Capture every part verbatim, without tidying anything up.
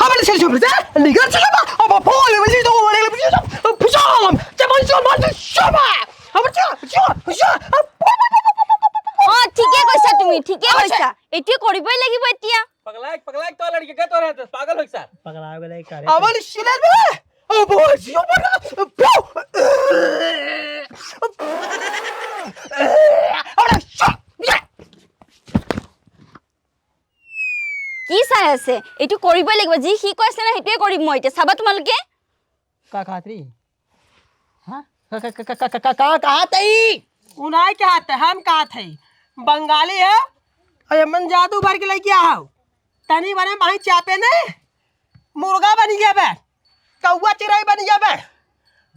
अब ले चल, चल, चल, निकल, चल, अब, अब, बोले, मुझे तो, बोले, मुझे तो, अब, चल, चल, चल, चल, चल, अब, चल, चल, चल, चल, अब, हाँ, ठीके कइसा तुमी, ठीके अब, कइसा। एतियो करिबे लगिबे एतिया। पगलाइ, पगलाइ तो लड़की के तो रहते, पागल होइ सर। पगला गेलै का रे? अब ले चल, अब, अब, बोल, चल, बोल, अब, अब, चल, की साहेब से? एटू करिबे लेगबा जी, ही question हेटे करिब मोइटे, सबत मल के? का कहत रही? हाँ? का, का, का कहत हई? उ नाई कहत है, हम कहत हई। बंगाली है, अरे मन जादू भर के लइके आओ। तनी बने माही चापे ने, मुर्गा बन जाबे, कौआ चिरई बन जाबे।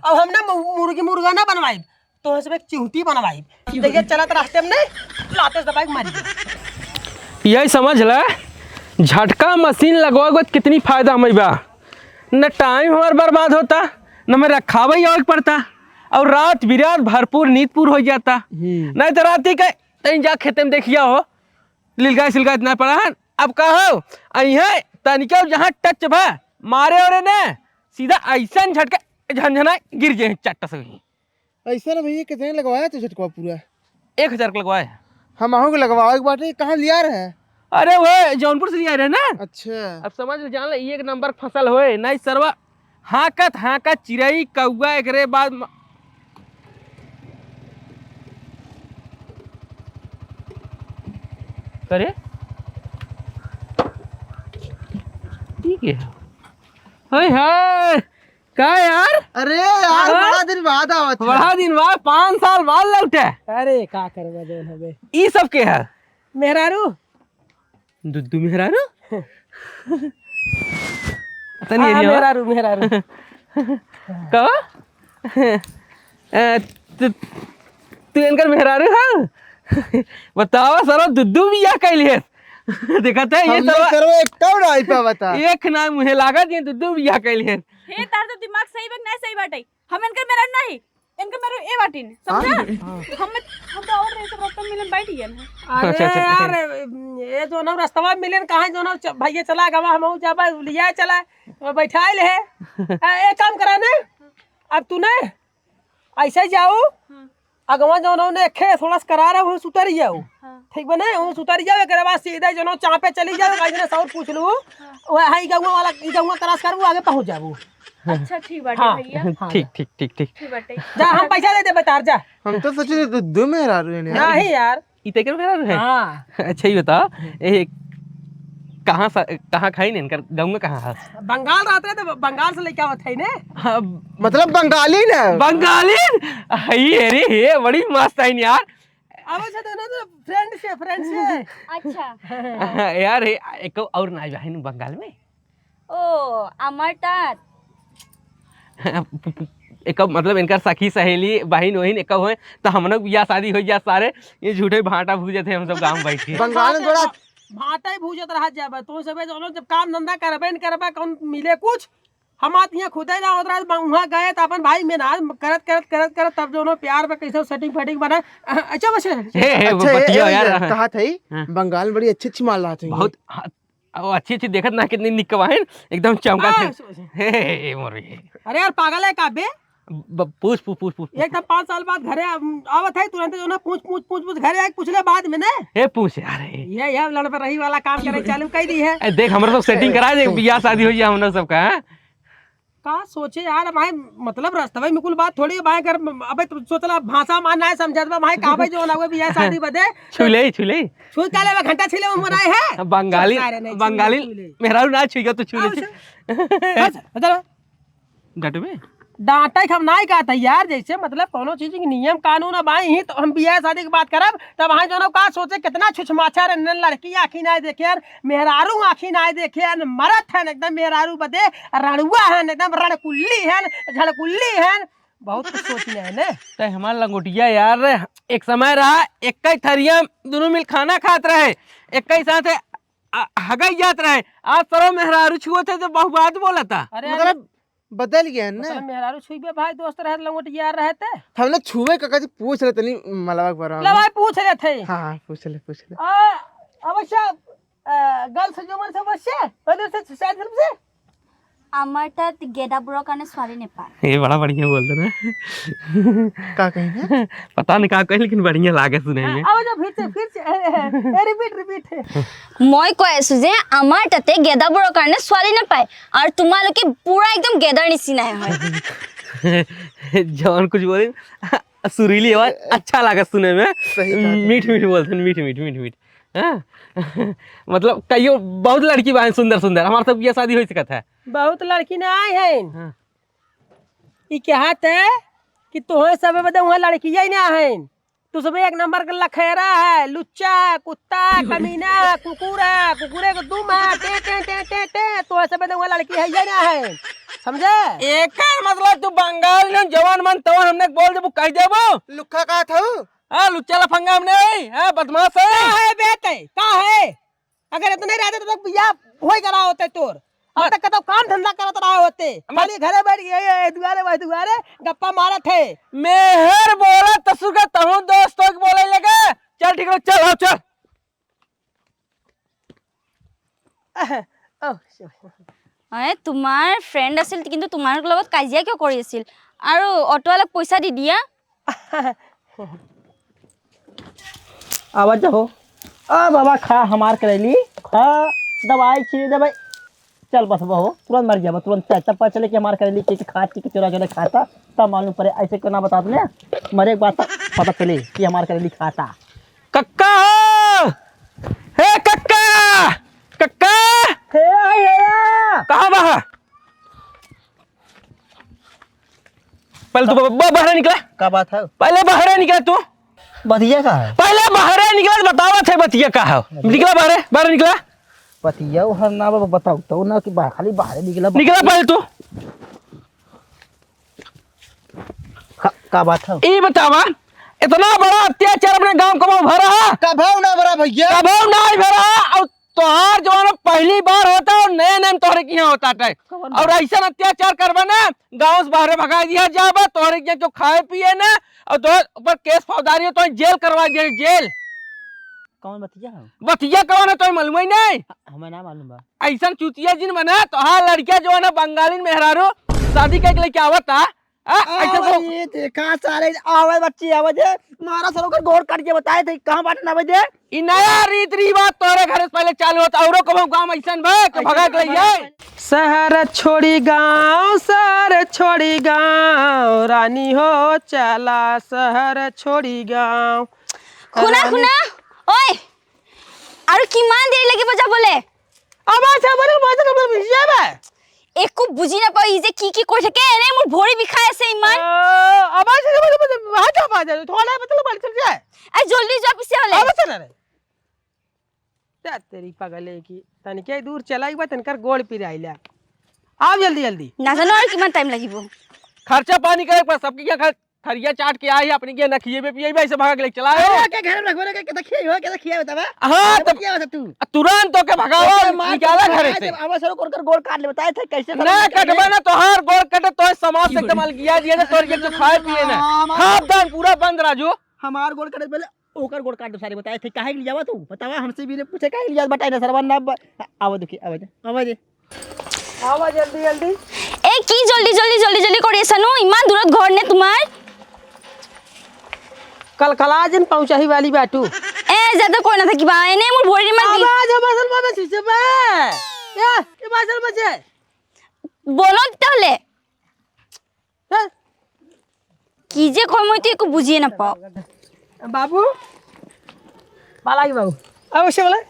अब हम ना मु-, मुर्गी मुर्गा ना बनवाइब, तोहसे एक चिहुटी बनवाइब। देखिए चलत रास्ते में नहीं, लाते से दबाई के मारी। यही समझ ले, झटका मशीन लगवावे के बाद कितनी फायदा हमें बा। न टाइम हमार बर्बाद होता, न मैं रखावे ही आवे के पड़ता, और रात बिरात भरपूर नींद पूर हो जाता। हम्म। नहीं तो रात ही के तहीं जा खेते में देखिया हो, लिलगाय सिलगाय इतना पड़ा है। अब का हो, अइहे तनिका जहाँ टच भा, मारे ओरे ने, सीधा अइसन झटके झनझना गिर जाए चट्ट से वहीं। अइसन भैया, कितने लगवाया तू झटकवा पूरा? एक हजार के लगवाए। हम आहू के लगवावे के बाटे, कहाँ लिया रहे? अरे वो जौनपुर से लिया रहे ना। अच्छा। अब समझ ले, जान ले, ये एक नंबर फसल होए, नहीं सरवा हाँकत हाँकत चिरई कौआ एकरे बाद म-, करे? ठीक है। हाय हाय, का यार? अरे यार, हाँ? बड़ा दिन बाद आवत है। बड़ा दिन बाद, पाँच साल बाद लौटे। अरे का करबे जौन हवे। ई सब के है? मेहरारू। दुद्दू मेहरारू? तनी हाँ, एरिया। मेहरारू, मेहरारू। कहो? ए, तू, तू इनकर मेहरारू है? बतावा सारा दुद्दू बियाह कैली है। देखत है ये हम सारा लोग करवे कौन आई पे बता। एक ना मुहे लागत ये दुद्दू बियाह कैली है। हे तार तो दिमाग सही बा कि नहीं सही बाटे? हम इनकर मेहरारू नहीं, इनकर मेहरारू ए बाटिन, समझा? हाँ। हम, हम तो और रहे सब रस्ता मिलन बैठ गया ना। अरे अच्छा, अच्छा, अच्छा। यार, ये जो ना रस्तवा मिलन कहाँ जो ना च-, भैया चला गवा, हम जाबा लिया चला, वो बैठाइल है। आ, एक काम करा ने, अब तू ने ऐसे जाओ, हाँ। अगवा जौन होने खे थोड़ा सा करार है, वहीं से उतर जाओ। हाँ। ठीक बने, वहीं से उतर जाओ, एकरे बाद सीधे जौन चाँपे चली जाओ, कहीं ने सौर पूछ लू, हाँ। वह है, ई गौवा वाला, ई गौवा क्रॉस करबू, आगे पहुँच जाबू। अच्छा, ठीक बाटे हाँ। भैया। हाँ, ठीक, जा। ठीक, ठीक, ठीक। ठीक बाटे। जा, हम पैसा दे दे, बता, जा। हम तो सोचे दो, दो मेहरारू हैं यार। नहीं यार। ई तेकर मेहरारू है? हाँ। अच्छा, ये बताओ, ए, कहाँ सा, कहाँ खाई ने इनकर, गाँव में कहाँ है? बंगाल रहत रहे तो बंगाल से लेके आवत है ने। हाँ। मतलब बंगाली ने? बंगाली? हई, अरे हे, बड़ी मस्त है यार। अब अच्छा, दोनों तो friend से, friend से। अच्छा। यार, हे, एक और ना है बंगाल में? ओ, अमर टाट। एक मतलब इनकर सखी सहेली, बहिन वहिन एक होए, तो हमनों के बियाह शादी हो जाए सारे, ये झूठे भांटा भूजत है हम सब गाँव बैठ के। बंगाल में थोड़ा भांटा ही भूजत रह जाबे, तो सबे दोनों जब काम धंधा करबे न करबे, कौन मिले कुछ, हम आत यहाँ खुदे ना होत रहा, वहाँ गए तो अपन भाई में ना करत, करत, करत, करत, तब जो प्यार में कैसे setting fetting बना। अच्छा, बस। हे, हे, अच्छा, ये, बतिया ये, यार। ये कहा था ही, हाँ। बंगाल में बड़ी अच्छी, अच्छी माल लाते हैं। बहुत, हाँ, ओ, अच्छी, अच्छी देखत ना, कितनी निक बहिन, एकदम चमका हाँ, थे। सो, सो। हे, हे, हे, मोर भी। अरे यार, पागल है का बे? ब-, पूछ, पूछ, पूछ, पूछ, पूछ। एक तो पाँच साल बाद घरे आ-, आवत है, तुरंत जो ना पूछ, पूछ, पूछ, पूछ, घरे आके पूछ ले बाद में ने। हे, पूछ यार, हे। ये, ये लड़ पर रही वाला काम करे चालू कर दी है। ए, देख, हमरा तो setting करा दे, बियाह शादी हो जाए हमरा सबका, हाँ? का सोचे यार, भाई, मतलब, रस्तवे में कुल बात थोड़ी है, भाई, अगर, अबे, तू सोचला, भाषा मान ना समझत बा, भाई, कहबे जो ना हुए, बियाह शादी बदे। छू ले, छू ले। छू का लेबे, घंटा छू लेबे, हम बनाए है? बंगाली, चुप, सारे नहीं, छू ले, बंगाली, छू ले। मेहरारू ना छुइगा, तो छू ले, हाँ, छू। छू। बस, बस, चलो। डटबे? डांटे के हम नाई कहत है यार, जैसे मतलब कोनो चीज के नियम कानून अब आई ही तो हम बियाह शादी की बात करब, तब हाँ जोनो का सोचे कितना छुछमाछा रे, न लड़की आँखी नाई देखे यार, मेहरारू आँखी नाई देखे यार, मरत है एकदम मेहरारू बदे, रणुआ है एकदम, रणकुल्ली है, झड़कुल्ली है, बहुत कुछ सोच ले है ने। ते हमार लंगोटिया यार, एक समय रहा, एक ही थरिया में दोनों मिल खाना खात रहे, एक ही साथ आ, हगई जात रहे, आज सरवा मेहरारू छुअत है तो बहु बात बोलता। अरे, मतलब, बदल गया है ना? मतलब, मेहरारू छुइबे भाई, दोस्त रहे, लंगोट यार रहे ते। हम लोग छुए का कभी पूछ ले तनी मलवा के बारे में। ले भाई, पूछ ले थे। हाँ, हाँ, पूछ ले, पूछ ले। आ, अवश्य, आ, girls जो मन से अवश्य, पहले से शायद से। আমাৰ তাত গেদাবোৰৰ কাৰণে ছোৱালী নেপায়। ये बड़ा बढ़िया बोल दे ना। का कही है? पता नहीं का कही, लेकिन बढ़िया लागे सुने में। अब जो फिर से, फिर से, ए, ए, ए, repeat, repeat। মই কৈ আছো যে আমাৰ তাতে গেদাবোৰৰ কাৰণে ছোৱালী নাপায়, আৰু তোমালোকে পুৰা একদম গেদাৰ নিচিনাই হয়। जौन कुछ बोले, सुरीली आवाज अच्छा लागे सुने में। सही कहा तुमने। मीठ मीठ बोलते हैं, मीठ मीठ, मीठ मीठ। हाँ? मतलब कहियो बहुत लड़की बा सुंदर सुंदर, हमार सब ये शादी हो सकत है। बहुत लड़की ना आए हैं। हाँ। ई कहत है कि तोहे सबे बदे वहाँ लड़कियाँ ही ना हैं। तू सबे एक नंबर के लखेरा है, लुच्चा, कुत्ता, कमीना, कुकुर है, कुकुरे के दुम है, टे, टे, टे, टे, टे, तोहे सबे बदे वहाँ लड़की है ही ना है। समझे? एकर मतलब तू बंगाल में जवन मन तवन हमने बोल देबू, कह देबू। लुक्खा का था? हाँ, लुच्चा लफंगा हमने आई, हाँ, बदमाश है। का है बे ते? का है? अगर इतने रहते तो बियाह होई करा होते तोर। अब मत- तक कतौ काम धंधा करत रहा होते। मत- खाली घरे बैठ के ये, ये दुआरे वही दुआरे गप्पा मारत है। मेहर बोला तसुर का तहूँ दोस्तों के बोले लगे। चल ठीक है, चल, आओ, चल। ओह, sorry। এ, তোমাৰ friend আছিল, কিন্তু তোমাৰ লগত কাজিয়া কিয় কৰি আছিল? আৰু অটোৱালাক পইচা দি দিয়া। आवाज हो। आ बाबा, खा हमार करेली, खा दवाई, खीर दवाई। चल बस बहो, तुरंत मर जाबा, तुरंत चल, तब पता चले कि हमार करेली के, के खा, के, के चोरा, चोरा खाता, तब मालूम पड़े, ऐसे क्यों ना बता देने, मरे के बाद तब पता चले कि हमार करेली खाता। कक्का हो! हे कक्का! कक्का! हे, हे, हे! कहाँ बा? पहले तू ब-, ब-, बाहर निकला। का बात है? पहले बाहर निकला तू। बतिया का है? पहले बाहर निकला तो बतावत है बतिया का है। अरे। निकला बाहर, बाहर निकला। बतिया हर ना बा-, बताओ तो ना कि बा-, खाली बाहर निकला। निकला पहले तू। का, का बात है? ई बतावा, इतना बड़ा अत्याचार अपने गांव कबहूँ भरा? कबहूँ ना भरा भैया। कबहूँ ना भरा। और तोहार जवान पहली बार होता और नए नए में तोहरे के यहाँ होता है। कौन और बात? ऐसा अत्याचार करबा ना, गांव से बाहर भगा दिया जाबा, तोहरे के यहाँ जो खाए पिए ना, और तोहरे ऊपर केस फौजदारी हो, तो जेल करवा दिया, जेल। कौन बतिया है? बतिया कौन है, तो मालूम ही नहीं। ह-, हमें ना मालूम बा। ऐसा चुतिया जिन बना, तोहार लड़किया जो है ना, बंगाली मेहरारू शादी करके लेके आवता, आ, ऐसे आवे को ये देखा सारे, आवे बच्ची, आवे जे, मारा सर ओकर गोड़ काट के बताए थे, कहाँ बाटे ना बजे? ई नया रीत रिवाज तोरे घर से पहले चालू होता, औरो कबहूँ गाँव ऐसन बा, कि ऐसन भगा के बा, लइए। शहर छोड़ी गाँव, शहर छोड़ी गाँव, रानी हो चला शहर छोड़ी गाँव। खुना, रानी खुना, ओए, आरो किमान देर लगी बजा बोले? আবার সামনে মাঝে কবে ভিজে যাবে? একো বুজি না পাও, ই যে কি কি কই থাকে, এনে মোর ভরি বিষাই আছে ইমান। আ, আবার সামনে মাঝে মাঝে হাত পা যায়, থোড়া মতলব বাড়ি চলে যায়। এই জলদি যা পিছে হলে। আবার চলে রে। তা তেরি পাগলে কি, তনিকে দূর চলাই বা তনকর গোড় পিরাইলা। আও জলদি জলদি। না জানো আর কিমান টাইম লাগিব। खर्चा पानी करे पर सबके क्या खर्च थरिया चाट के आई, अपने के ना खिएबे पिएबे, ऐसे भगा के लेके चला आयो। अरे, के घर में रखबे ना, के, के तो खियाई हो, के तो खियाई बतावा। हाँ, अरे, तो बतिया बता तू। तुरंत तो के भगावा, ओके, मार निकाला के घर भगा से। दे, अब सर कर, कर गोड़ काट ले, बताए थे कैसे ना करना कटबे चाहिए। ना, तोहार गोड़ कटे, तोहे समाज से एकदम अलगिया दिए ना, तोर के तू खाए पिए ना। हमार खानदान पूरा बंद, राजू। हमार गोड़ कटे पहले, ओकर गोड़ काट दो सारे, बताए थे, काहे के लिए जावा तू? बतावा, हमसे भी ने पूछे, काहे के लिए जावा, बताए ना, सरवा ना ब-, आवा देखिए, आवा दे, आवा दे। आवा जल्दी, जल्दी। এ, কি জলদি, জলদি, জলদি, জলদি কৰি আছা নো? ইমান দূৰত ঘৰ নে তোমাৰ? कलकला जन पहुंचाही वाली बाटू। এ, যাতে কৈ নাথাকিবা। এনে মোৰ ভৰিত ইমান বিষ। आवाज, आवाज, आवाज, आवाज, आवाज। ए, ए, बाजल बजे। বলো তেতিয়াহ'লে। হ্যাঁ। কি যে কয়, মইতো একো বুজিয়ে নাপাওঁ। বাবু, পালাগি বাবু। अब से बोले।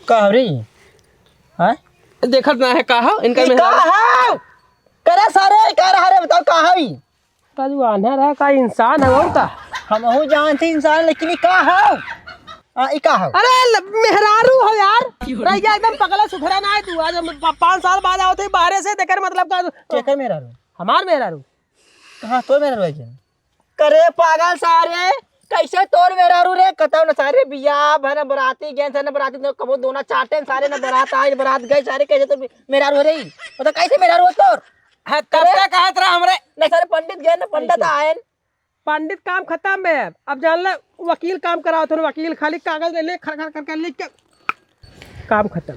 का हो रे? हैं? देखत ना है का हो? इनका ये में का हो? करे सारे, का रहा रे? बताओ का है? का तू आन्हर है, का इंसान है और का? हमहू जानते इंसान, लेकिन ई का हौ? आ, ई का हौ? अरे ल-, मेहरारू हौ यार। रह गया एकदम पगला सुथरा ना है तू। आज हम पा-, पाँच साल बाद आओ थे बाहरे से, देखे मतलब का। केकर मेहरारू? हमार मेहरारू। कहाँ तोर मेहरारू है क्या? करे पागल सारे, कैसे तोर मेहरारू रे? कतौ न सारे बियाह भन बराती गए, न बराती न कबो दोना चाटे न सारे, न बरात आए, न बरात गए सारे, कैसे तोर मेहरारू हो रही? मतलब कैसे मेहरारू हो तोर? हाँ, तब अरे, तक कहत रहा हमरे। न सर, पंडित गए, न पंडित कैसे? आए। पंडित काम खत्म है। अब जान ले, वकील काम करावत हन, वकील खाली कागज ले ले, खर खर खर खर लिख के काम खत्म।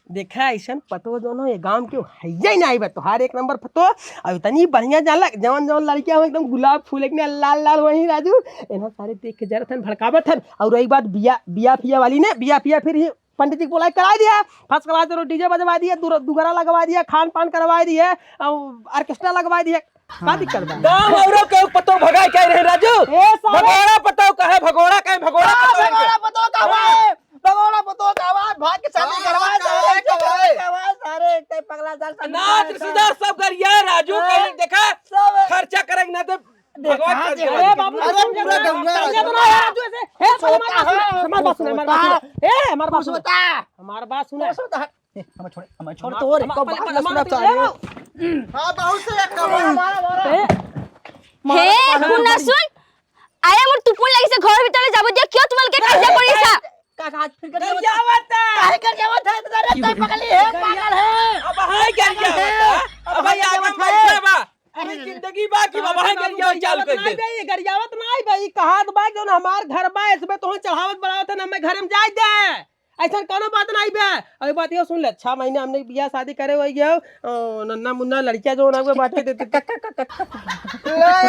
देखा, ऐसन पतो जौन हो, ये गांव के हइये नाहीं बा, तोहार एक नंबर पतो। और इतनी बढ़िया जाला, जवन जवन लड़कियां हो एकदम गुलाब फूल, एकदम लाल लाल, वही राजू, इन्हें सारे देख के जरा थन भड़कावत हन। और एक बात, बिया, बिया फिया वाली ने, बिया फिया फिर ही पंडित जी के बोला के कराई दिया, फर्स्ट क्लास, चलो डीजे बजवा दिया, दु-, दुगरा लगवा दिया, खान पान करवा दिया, और ऑर्केस्ट्रा लगवा दिया। का दिक्कत बा? गाँव औरों के पतोह भगाए के रहे राजू। ए, सारे भगोड़ा पतोह कहे, भगोड़ा कहे, भगोड़ा हाँ, पतोह के। भगोड़ा पतोह का बा? हाँ। भगोड़ा पतोह का बा? भाग के शादी हाँ, करवा, सारे सारे, एक तो सारे। सारे, एक तो पगला सार, सब नाच सारे। रिश्तेदार सब गरिया राजू, हाँ। कहीं देखा, सब खर्चा करेंगे ना तो देखा, भगवान देखा, कर अरे बाबू, अरे पूरा गंगा कन्या तो ना है राजू ऐसे। हे, हमार बात सुन, हमार बात सुन, हमार बात सुन। ए, हमार बात सुन। हमार बात सुन। ए, हमें छोड़, हमें छोड़, हमार, तोर हमार, एक बात हमार, ना सुना हमार, चाहे। हाँ, बहुत से एक कमरा। ए, हे, मारा, मारा, सुन ना, मारा। सुन। अरे, मोर तुपुन लगी से घर भीतर जाबो दिया, क्यों तुम्हारे के कब्जा करी सा? का, का, आज फिर कर गरियावत है। काहे गरियावत है? अरे, तै पगली है, पागल है। अब हाय गरियावत है। अब हाय गरियावत है। बैठा बा। अरे, अरे, जिंदगी बा कि अब हाय गरियावत चालू कर दे। नहीं बे, ये गरियावत नहीं बे, ये कहात बा, जौन हमार घर बा, इसमें तोहन चढ़ावत बढ़ावत है ना, मैं घर में जाए दे। ऐसा कोनो बात नहीं बे। अरे बात ये सुन ले, छह महीने हमने बियाह शादी करे हुए गए, अ, नन्ना मुन्ना लड़किया जो ना हुए बाटे दे, दे, ले,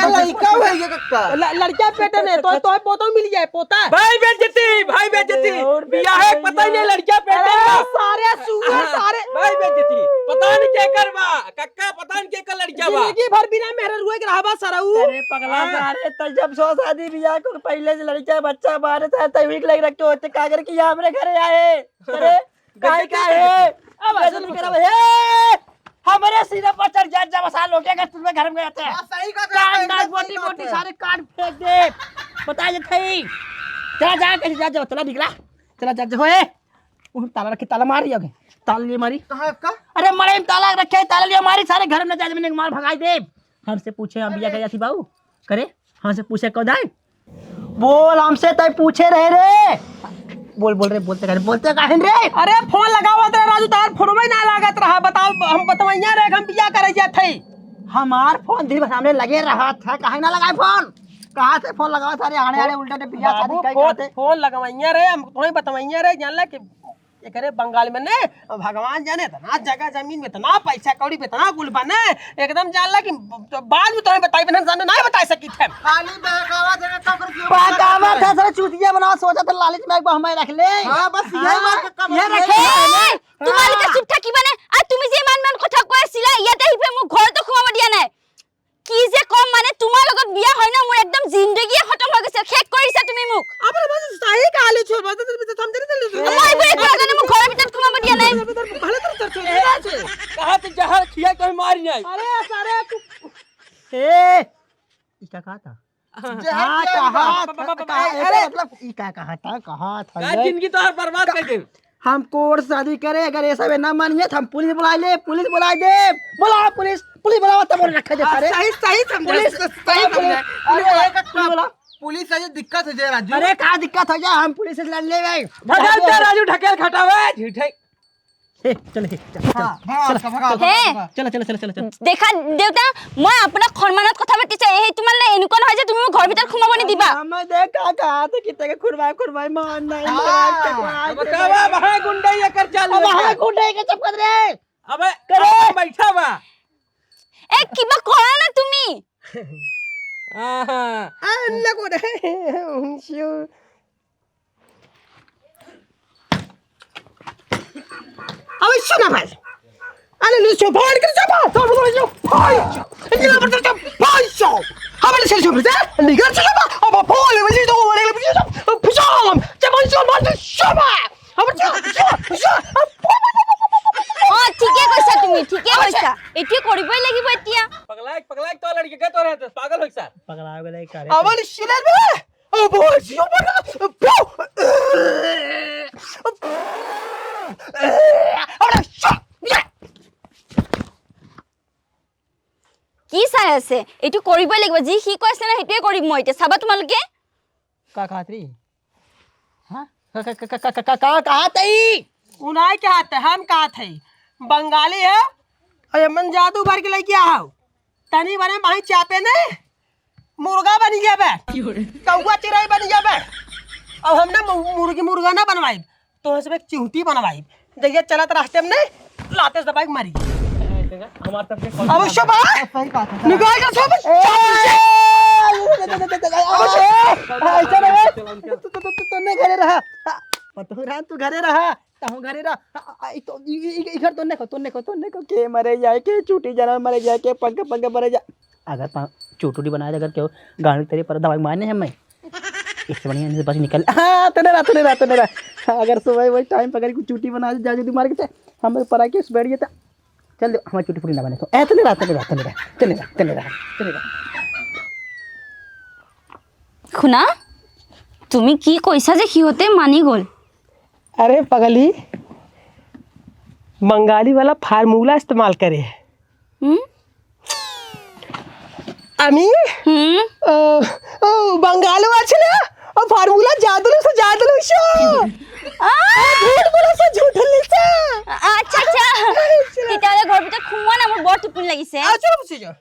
लड़का हुए ये कक्का। ल-, लड़किया पेटे ने, तो, तो पोतो मिल जाए, पोता। भाई बेइज्जती, भाई बेइज्जती। और बियाह है, बेइज्जती। पता ही नहीं लड़किया पेटे अरे में। सारे सुअर, हाँ, सारे। भाई बेइज्जती। पता नहीं के कर बा, कक्का पता नहीं के कर लड़किया बा। जिंदगी भर बिना मेहररुए के रहबा सरऊ। अरे पगला हाँ। सारे, तो जब सौ शादी बियाह को पहले से लड़किया बच्चा बारे था, तब वीक लग रखे होते, कागर की हमरे घरे आए। अरे, काहे, काहे? अब ऐसे नहीं करब, हे! हमरे सीने पर चढ़ जात जब साल हो गया, अगर तुम्हें घर में आते हैं। हाँ, सही बात है, कान एकदम नाक सही बोटी बात बोटी है। सारे कान फेंक दे। बता ये थई। चला जा, कैसे जा, जा, चला निकला। चला जा, जा, होए। उन ताला रखे, ताला मार दिया। ताला लिए मारी। कहाँ का? अरे, मरे में ताला रखे, ताला लिए मारी, सारे घर में जा, मैंने मार भगाई दे। हमसे पूछे, हम बिया अरे। गया थी बाऊ। करे, हमसे पूछे, कौन आए? बोल, हमसे तय पूछे रहे रे। बोल, बोल रे, बोलते काहे, बोलते काहे रे? अरे, फोन लगावत रहे राजू, तार फोनवे ना लागत रहा। बताओ, हम बतवैया रहे, हम बिया करे जात हई। हमार फोन दिन भर सामने लगे रहा था, काहे ना लगाए फोन? कहाँ से फोन लगावा था रे? आने, आने उल्टा उल्टा बिया शादी बाबू, कई फोन, करते। फोन लगवैया रहे, हम तुम्हें बतवैया रहे, जानला कि एकरे बंगाल में ने भगवान जाने इतना जगह जमीन में इतना पैसा कौड़ी में इतना कुल बने, एकदम जानला कि ब-, बाद में तुम्हें बताई, बहन सामने नहीं बता सकी थे। खाली बहकावा देवे तो फिर क्यों बहकावा बता था, सर चूतिया बनावा, सोचा था लालच में एक बार हमें रख ले। हाँ, बस यही हाँ, बात का ये कम रखे। है। तुम्हारे के हाँ। चुप था की बने, आ तुम जे मान मान को ठको है सिला, ये दही पे मुंह घोल तो खुआ बढ़िया ना है। কি যে কম মানে, তোমার লগত বিয়া হয় না, মোৰ একদম জিন্দগী খতম হৈ গৈছে, শেষ কৰিছা তুমি মোক। আবার আমার সাহে কালে ছোবা, তো তুমি তো সমঝে না। মই বুলে কোৱা জানো, মোৰ ঘৰৰ ভিতৰত সোমাব দিয়া নাই। ভালো তো চলছে। कहाँ से जहर खिया कोई मारी नहीं। अरे सारे तू। ए, इसका कहा था? हाँ। जहर हाँ, खिया कहा था, ब-, ब-, ब-, कहा, अरे, अरे, मतलब, ई का कहा था, कहा था का ये? जिंदगी तो हर बर्बाद का कर दे। हम कोर्ट शादी करे, अगर ये सब ना मानिए तो हम पुलिस बुला ले, पुलिस बुला दे, बुलाओ पुलिस, पुलिस बुलाओ तब रखे दे हाँ, सारे। सही, सही समझा, पुलिस, सही पुलिस, समझा। पुलिस अरे, बुला, एक पुलिस बुला। पुलिस है, ये दिक्कत है जय राजू। अरे, का दिक्कत है जा, हम पुलिस से लड़ ले भाई। भगा दे राजू, ढकेल खटावे, झूठे। ए, चल, ए, चल, चल, हाँ, भगा चल, उसका, भगा, चल, भगा, हे। भगा। चल, चल, चल, चल, चल। দেখা দেউতা, মই আপোনাক সন্মানত কথা পাতিছো। এই তোমালে এনেকুৱা নহয় যে তুমি মোক ঘৰৰ ভিতৰত সোমাব নিদিবা। हम देखा कहा था कितने के खुरवाई, खुरवाई मान नहीं, हाँ। खुरवाई, खुरवाई, अब खुरवाई। का बा, वहाँ गुंडई एकर चालू अब है। वहाँ गुंडई के चक्कर रे। अबे, करे। अबे बैठा बा। ए, किबा करा ना तुम्ही। आहा। आ, लगो रे। अबे सुना भाई। अरे ले सो भाई कर सो भाई, सो भाई, सो भाई, सो। इतना बड़ा सो भाई, सो। हमारे से सो भाई, निकल सो भाई। अब बोल, मुझे तो बोले, मुझे तो फिसल। जब सो भाई, सो भाई। अब सो, सो, सो। हाँ, ঠিকে কৈছা তুমি, ঠিকে কৈছা। এইটোৱে কৰিবই লাগিব এতিয়া। पगलाइक, पगलाइक तो लड़के का तो रहते, पागल हो सर। पगला हो गया का रे? अबे सिलेबे। ओ, बहुत जियो बड़ा। अरे, शा, या। কি চাই আছে? এইটো কৰিবই লাগিব। যি সি কৈছে না, সেইটোৱে কৰিম মই এতিয়া। চাবা তোমালোকে। का कहत रही? हाँ? का, का, का कहत रही? उनाई कहत है, हम कहत है। बंगाली है, अरे मन जादू भर के लेके आओ। तनी बने माही चापे ने, मुर्गा बन जाबे, कौआ चिरई बन जाबे। अब हम ना मु-, मुर्गी मुर्गा ना बनवाई, तो हम सब एक चिहुटी बनवाई। जइया चलत रास्ते में ने, लाते से दबाई के मारी। हमार सबके अब शोभा, सही बात है। निकाल के शोभा, ए, शोभा। ए, ऐसा नहीं है। तू, तू, तू, तू, तू नहीं घरे रहा। पतोहरा, तू घरे रहा। तहूँ घरे रह। आ, आ, ई तो, ई, ई, ई घर तोन्ने को, तोन्ने को, तोन्ने को। के मरे जाए, के चूटी जना मरे जाए, के पंख, पंख मरे जाए। अगर पा-, चूटी बनाए, अगर केहू गाड़ी तेरे पर दवाई मारने हैं मैं, इससे बढ़िया इनसे बच निकल। हाँ, तने रहा, तने रहा, तने रहा। अगर सुबह वही टाइम पर अगर कुछ चूटी बना दे, जा जल्दी मार्केट से, हम पर आके बैठ गए तो चल दे, हमारी चूटी फूटी ना बने तो। ए, तने रहा, तने रहा, तने रहा, तने रहा, तने रहा, तने रहा। खुना, তুমি কি কইছা যে কি হতে মানি গল? अरे पगली, बंगाली वाला फार्मूला इस्तेमाल करे। हम्म? আমি हम्म। ओ, ओ, बंगाल वाला छले, ओ फार्मूला जादू से जादू से। आ! झूठ बोला से झूठ ले से। আচ্ছা, আচ্ছা। তেতিয়াহ'লে ঘৰ ভিতৰত সোমোৱা না, মোৰ বৰ টোপনি লাগিছে। आ, चलो, बच्चे, जाओ।